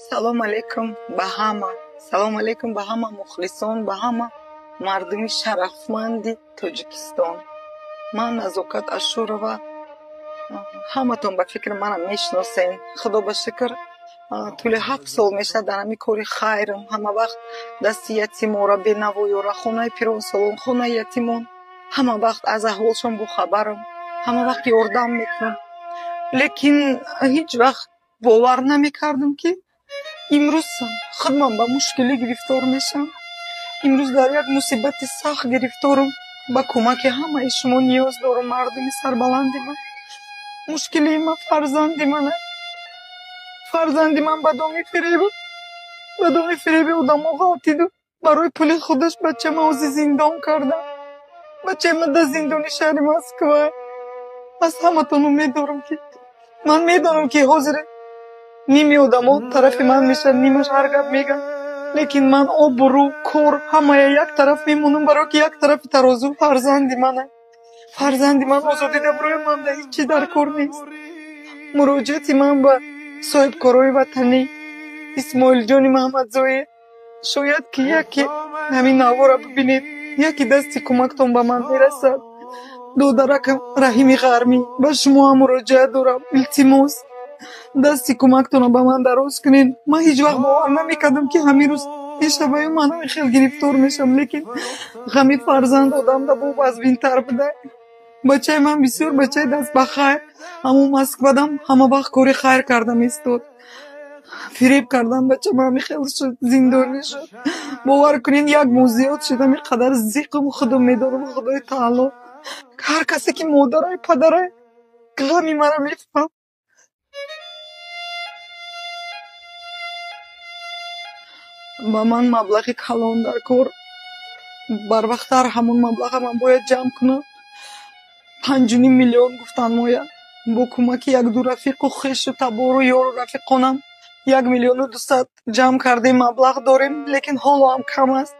Салом алейкум ба ҳама, салом алейкум ба ҳама мухлисон, ба ҳама мардуми шарафманди Тоҷикистон. Ман Назокат Ашурова, ҳаматон ба фикри манам мешиносен. Худо ба шукр, тӯли 7 сол мешавад дар ҳамин кори хайрам. Ҳама вақт дасти ятимора, бенавоёра, хонаи пиронсолон, хонаи ятимон, ҳама вақт аз аҳволшон бохабарам, ҳама вақт ёрдам мекунам. Лекин ҳеҷ вақт бовар намекардам, ки имрӯз худман ба мушкилӣ гирифтор мешавам. Имрӯз дар як мусибати сахт гирифторам, ба кӯмаки ҳамаи шумо ниёз дорам, мардуми сарбаланди ман. Мушкилии ман фарзанди ман. Фарзанди ман ба доми фиребу, ба доми фиреби одамо ғалтиду барои пули худаш бачама ози зиндон кардам. Бачаи ман дар зиндони шаҳри Москва. Аз ҳаматон умед дорам, ки ман медонам, ки ҳозир ними одамо тарафи ман мешавад, нимаш ҳар гап мегӯяд, лекин ман обрӯ, кор, ҳамая як тараф мемонам, барое ки як тарафи тарозу фарзанди мана. Фарзанди ман озодӣ барои ман да ҳеҷ чӣ дар кор нест. Муроҷиати ман ба соҳибкорои ватанӣ Исмоилҷони Маҳамадзоӣ, шояд ки яке ҳамин навора бибинед, яке дасти кӯмактон ба ман мерасад. Додаракам Раҳими Ғармӣ, ба шумо ҳам муроҷиат дорам. Илтимос, дасти кӯмактонро ба ман дароз кунед. Ман ҳеҷ вақт бовар намекардам, ки ҳамин рӯз мешаваю ман ҳамин хел гирифтор мешавам, лекин ғами фарзанд одамда бо вазбинтар буда. Бачаи ман бисёр бачаи дастбахайр, ҳамон Москвадам ҳама вақт кори хайр карда меистод. Фиреб кардан бачам, ҳамин хел шуд, зиндонӣ шуд. Бовар кунед, як моҳ зиёд шуд, ҳамин қадар зиқам худам медорам. Худои таоло, ҳар касе ки модарай, падарай, ғами маро мефаҳм. Ба ман маблағи калон дар кор. Барвақттар ҳамон маблаға ман бояд ҷамъ кунам. 5,5 миллион гуфтанд моя. Бо кӯмаки якду рафиқу хешу табору ёру рафиқонам 1 миллиону 200 ҷамъ кардем, маблағ дорем, лекин ҳоло ҳам кам аст.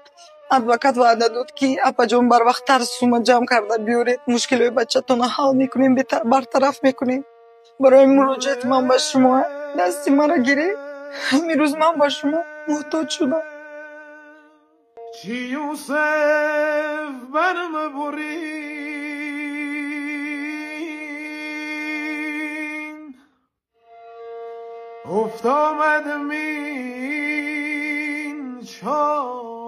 Адвокат ваъда дод, ки апаҷон, барвақттар сумма ҷамъ карда биёред, мушкилиҳои бачатонро ҳал мекунем, бартараф мекунем. Барои муроҷиати ман ба шумо, дасти маро гиред. Ҳамин рӯз ман ба шумо муҳтоҷ шудам. چی یوسف برم برین افتامد مین چار.